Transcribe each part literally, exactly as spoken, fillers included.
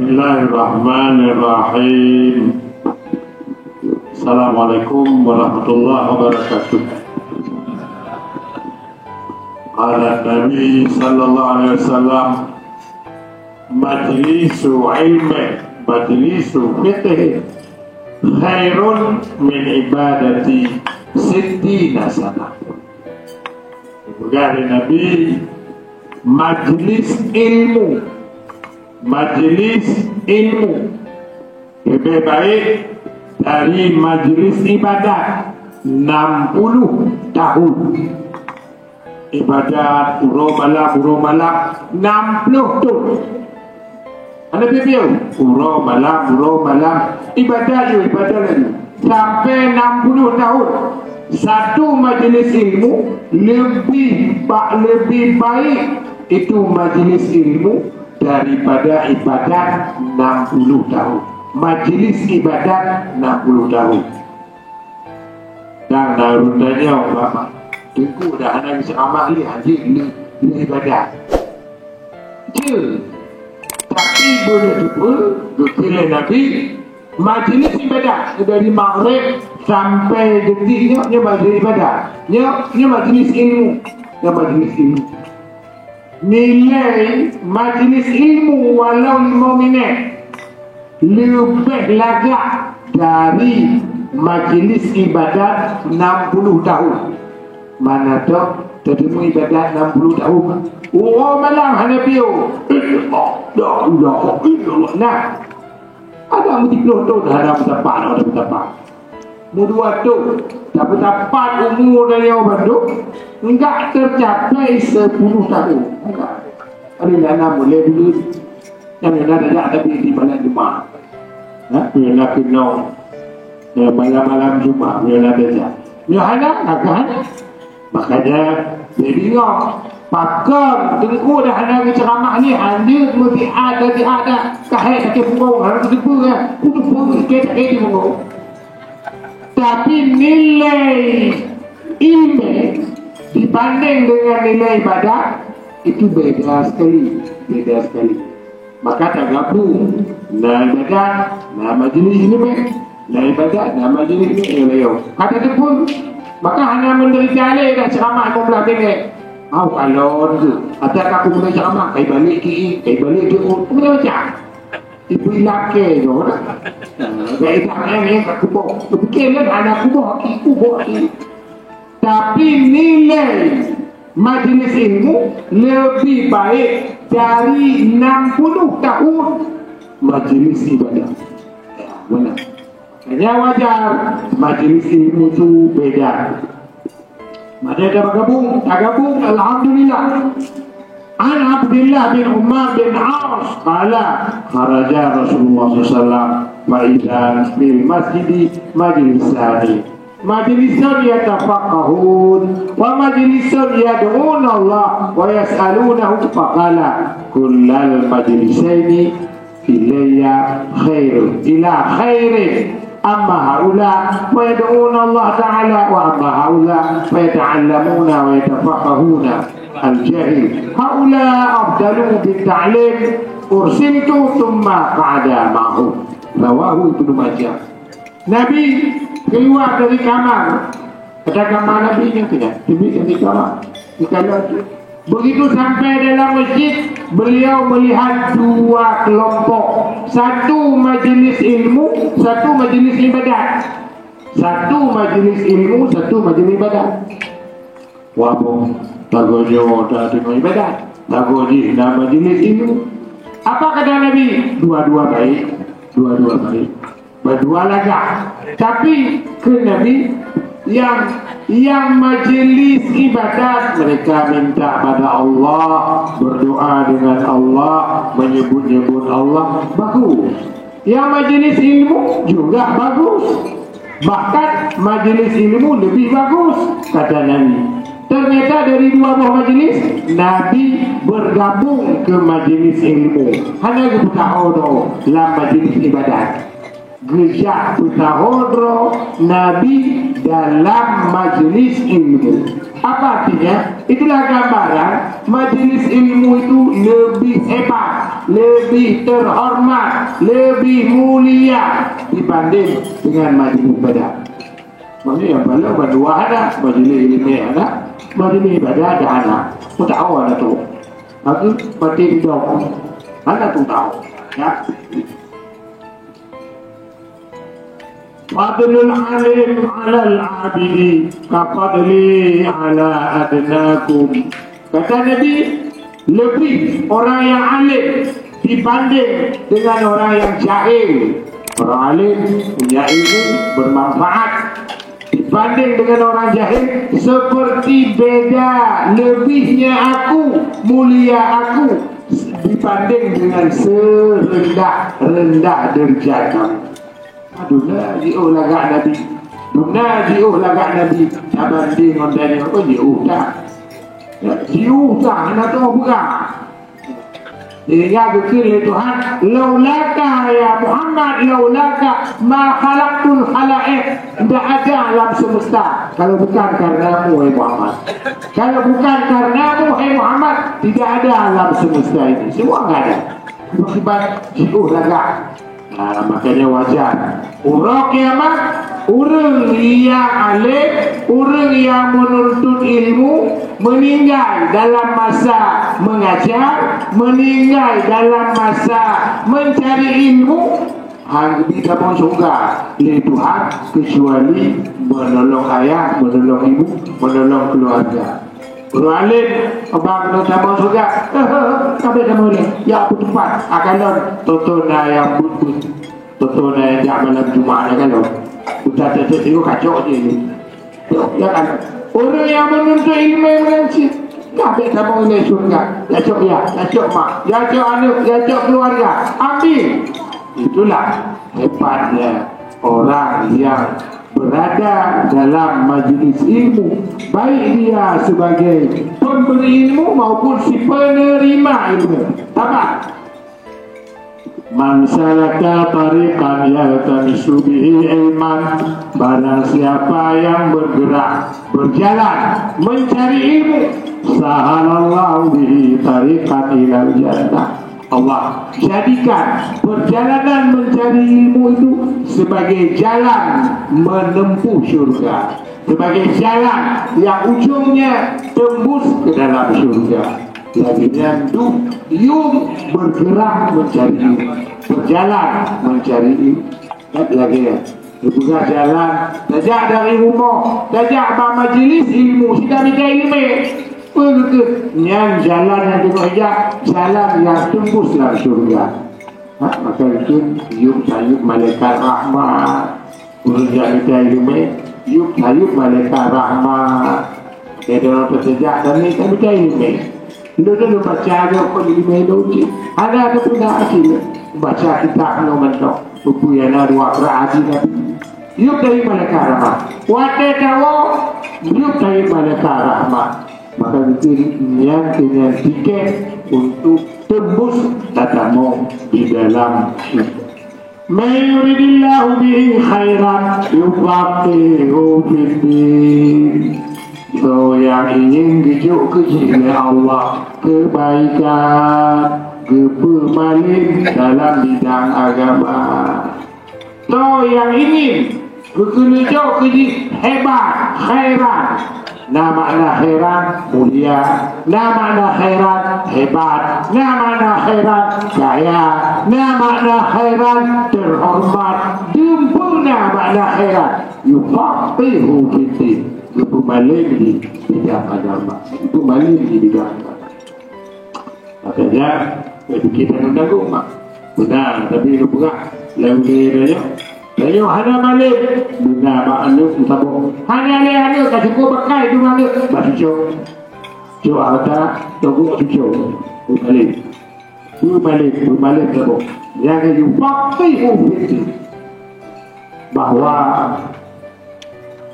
Bismillahirrahmanirrahim. Assalamualaikum warahmatullahi wabarakatuh. Qala Nabi sallallahu alaihi wasallam, "Majlisu ilmi, majlisu fiqh khairun min ibadati sittina sanah." Peugah lé Nabi, majlis ilmu, majlis ilmu leubeh baik dari majlis ibadat enam puluh tahun. Ibadat uroe malam, uroe malam, enam puluh thon. Hana piôh-piôh. Uroe malam, uroe malam. Ibadat yue, ibadat laju. Sampai enam puluh tahun. Satu majlis ilmu lebih ba-, lebih baik itu majlis ilmu daripada ibadat enam puluh tahun. Majlis ibadat enam puluh tahun. Dan na ureuëng tanyong, "Bapak, Teungku dah hana geuceramah lé, hana lé, lé ibadat." Jeuet. Tapi beuneuteupeu, geukheun lé Nabi, majlis ibadat dari maghrib sampai detik nyoe, nyoe majlis ibadat. Nyoe, nyoe majlis ilmu. Nyoe majlis ilmu. Nilai majlis ilmu walau limong minit leubeh lagak dari majlis ibadat enam puluh tahun. Mana toh teudeungoe ibadat enam puluh tahun? Uroe malam hana piôh. La ilaha illallah. Nah, ada meusiplôh thon hana meusapat, hana meusapat. Meudua thon, tapi tapat umu dari awak bandum, enggak tercapai sepuluh tahun. Enggak. Ada yang nama mulai dulu. Yang ada dah tapi di malam Jumat. Ha? Yang nak kenong. Ya, malam-malam Jumat, yang ada dah. Yang ada, agak ada. Makanya, jadi ngok. Pakon, Teungku dah hana geuceramah ni, hanya meusiat dan siat dah. Kahai sakit punggung, hana geuteupeu ya. Kuteupeu, sakit, sakit di punggung. Tapi nilai ilmu dibanding dengan nilai ibadat, itu beda sekali. Beda sekali. Maka tagabung, na ibadat, na majlis ilmu, na ibadat, na majlis ilmu, ya, ya. Kata tu pun, maka hana menderita lé dah ceramah lima belas minit. Au alon tu. Ada aku mulai ceramah, kai balik ki, kai balik ki, oh, macam-macam. Ibu ilake tu, nah. Dari tangan ni kat kubur. Fikir kan anak kubur, ki kubur, ki. Tapi nilai majlis ilmu lebih baik dari enam puluh tahun majlis ibadah. Ya, benar. Hanya wajar majlis ilmu tu beda. Mari kita bergabung, kita gabung, alhamdulillah. An Abdullah bin Umar bin As qala, kharaja Rasulullah sallallahu alaihi wasallam, fa idza fil masjidi majlisani. Majlisun yatafaqahun wa majlisun yad'una Allah wa yas'alunahu, faqala kullal majlisaini ilayya khairun, ila khairin. Amma haula fa yad'una Allah ta'ala wa amma haula fa yata'allamuna wa yatafaqahuna al-jahil. Haula afdalu bit ta'lim ursiltu thumma qa'ada ma'hum. Rawahu Ibnu Majah. Nabi keluar dari kamar. Kata kamar Nabi nyan keuh nyan, teubiet dari kamar. Dikala tu, begitu sampai dalam masjid, beliau melihat dua kelompok. Satu majlis ilmu, satu majlis ibadat. Satu majlis ilmu, satu majlis ibadat. Wah, boh, tagoe nyoe tadeungoe ibadat, tagoe jih na majlis ilmu. Apa kata Nabi? Dua-dua baik, dua-dua baik. Berdua lagak. Tapi keu Nabi, yang, yang majlis ibadat, mereka minta pada Allah, berdoa dengan Allah, menyebut-nyebut Allah, bagus. Yang majlis ilmu juga bagus. Bahkan majlis ilmu lebih bagus, kata Nabi. Ternyata dari dua buah majlis, Nabi bergabung ke majlis ilmu. Hana geupeusaho droe lam majlis ibadat. Geujak peusaho droe Nabi dalam majelis ilmu. Apa artinya? Itulah gambaran majelis ilmu itu lebih hebat, lebih terhormat, lebih mulia dibanding dengan majelis ibadah. Maksudnya, yang paling bandua ada, majelis ilmu ada, majelis ibadah ada anak. Mau tahu anak tu? Aku mati hidup. Anak tu tahu. Ya. Fadlul alim alal abidi kafadli ala adnakum. Kata Nabi, lebih orang yang alim dibanding dengan orang yang jahil. Orang alim punya ilmu bermanfaat dibanding dengan orang jahil, seperti beda lebihnya aku, mulia aku dibanding dengan serendah-rendah derajat kamu. Aduh, na jiôh lagak Nabi. Duna jiôh lagak Nabi. Tabanding ngon Daniel, oh, jiôh that. Ya, jiôh that, hana teupeugah. Sehingga geukheun lé Tuhan, "Laulaka ya Muhammad, laulaka ma khalaqtul khalaiq." Tidak ada alam semesta kalau bukan karenamu, hai Muhammad. Kalau bukan karenamu, hai Muhammad, tidak ada alam semesta ini. Semua nggak ada. Akibat jiôh lagak. Nah, makanya wajar. Uroe kiamat, ureuëng nyang alim, ureuëng nyang menuntut ilmu, meninggal dalam masa mengajar, meninggal dalam masa mencari ilmu, hana geubri tamong syeuruga lé Tuhan, kecuali menolong ayah, menolong ibu, menolong keluarga. Ureuëng alim, abang keuneuk tamong syeuruga, ka bèk tamong lé, jak peuteumpat, akalon, toto na nyang buet-buet, toto na nyang jak malam Jumat, akalon. Udah teuteuek tiga kacok je. Ya kan? Ureuëng nyang menuntut ilmu ngon cit, ka bèk tamong lé syeuruga. Jak cok yah, jak cok mak, jak cok aneuk, jak cok keluarga. Ambil. Itulah hebatnya orang yang berada dalam majlis ilmu, baik dia sebagai pemberi ilmu maupun si penerima ilmu. Tambah. "Man salaka tariqan yaltamisu bihi ilman," barang siapa yang bergerak, berjalan mencari ilmu, "sahalallahu bihi tariqan ilal jannah." Allah jadikan perjalanan mencari ilmu itu sebagai jalan menempuh syurga, sebagai jalan yang ujungnya tembus ke dalam syurga. Lagèe nyan duek yum bergerak mencari ilmu, berjalan mencari ilmu. Kan lagèe nyan. Geupeugah jalan, tajak dari rumoh, tajak bak majlis ilmu, sida mita ileumèe. Peue geukheun? Nyan jalan nyang teungoh jak, jalan nyang teumbus lam syeuruga. Ha, maka itu, yub sayub malaikat rahmat. Ureueng jak mita ileumèe, yub sayub malaikat rahmat. Lé droe teuseujak dan lé tamita ileumèe. Lôn, lôn baca lôn kon ileumèe lôn cit. Hana teupeuna asie baca kitab nyoe mantong. Peue-peue nyang na dua rakaat haji Nabi. Yub dari malaikat rahmat. Watèe tawoe, yub dari malaikat rahmat. Maka mungkin nyan keuh nyan tiket untuk tembus tatamong di dalam syurga. "Man yuridillahu bihi khairan yufaqqihhu fiddin." Soe nyang ingin geujok keu jih lé Allah keubaikan, geupeumalém dalam bidang agama. Soe nyang ingin geukeuneuk jok keu jih hebat, khairan, Na makna khairan mulia, na makna khairan hebat, na makna khairan kaya, na makna khairan terhormat. Dum peue na makna khairan. Yufaqqihhu fiddin. Geupeumalém di bidang agama. Geupeumalém di bidang agama. Makanya, eh, kita ngon tanggong, mak. Beuna, tapi lôn peugah, lé ulèe tanyoe. Tanyoe hana malém. Beuna, mak, aneuk meusaboh. Hana lé aneuk, ka cukup pakai dua aneuk. Bah cucok. Cok harta, togok cucok. Beumalém. Beumalém, beumalém saboh. Nyang yufaqqihhu fiddin. Bahwa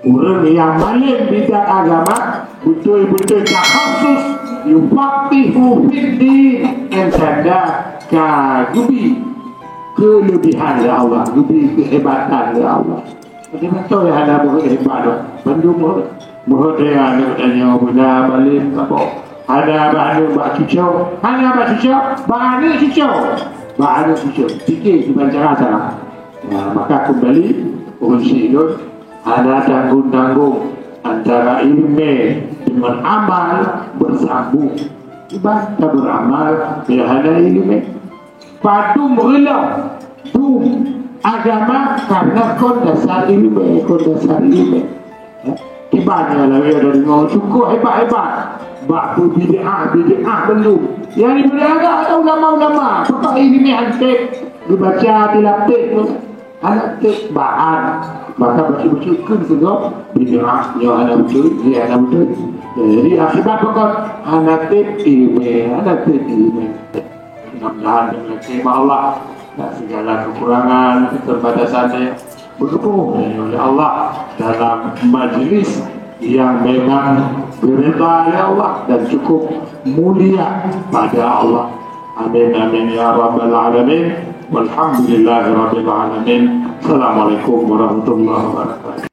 ureueng nyang malém bidang agama, beutôi-beutôi takhasus, yufaqqihhu fiddin, nyang tanda ka geubri keulebihan lé Allah, geubri keuhebatan lé Allah. Jadi betul ya, hana muhöt hebat tu. Bandum muhöt. Muhöt dia aneuk tanyoe beuna balim saboh. Hana bak aneuk bak cucoe, hana bak cucoe bak aneuk cucoe, bak aneuk cucoe. Fikir kiban cara salah. Ya, maka kembali ureueng syiek lôn, hana tanggung-tanggung antara ileumèe dengan amal bersambung. Kiban tabeuramal bila hana ileumèe. Padum reuloh dum agama karena kon dasar ileumèe, kon dasar ileumèe. Ya. Kiban nyang lawét dari ngon syukur hebat-hebat. Bak beubid'ah, bid'ah bandum. Yang diberi agak ada ulama-ulama. Pakon ileumèe hanték dibaca, dilapéh tu. Hana tép bahan. Maka bacut-bacut kheun singoh bid'ah, nyoe hana beutôi, nyoe hana beutôi. Jadi akibat pakon hana tép ileumèe, hana tép ileumèe. Mudah-mudahan dengan kehendak Allah, dan segala kekurangan, keterbatasan saya, bertemu oleh Allah dalam majlis yang memang diridha oleh Allah dan cukup mulia pada Allah. Amin, amin, ya rabbal alamin. Walhamdulillahi rabbil alamin. Assalamualaikum warahmatullahi wabarakatuh.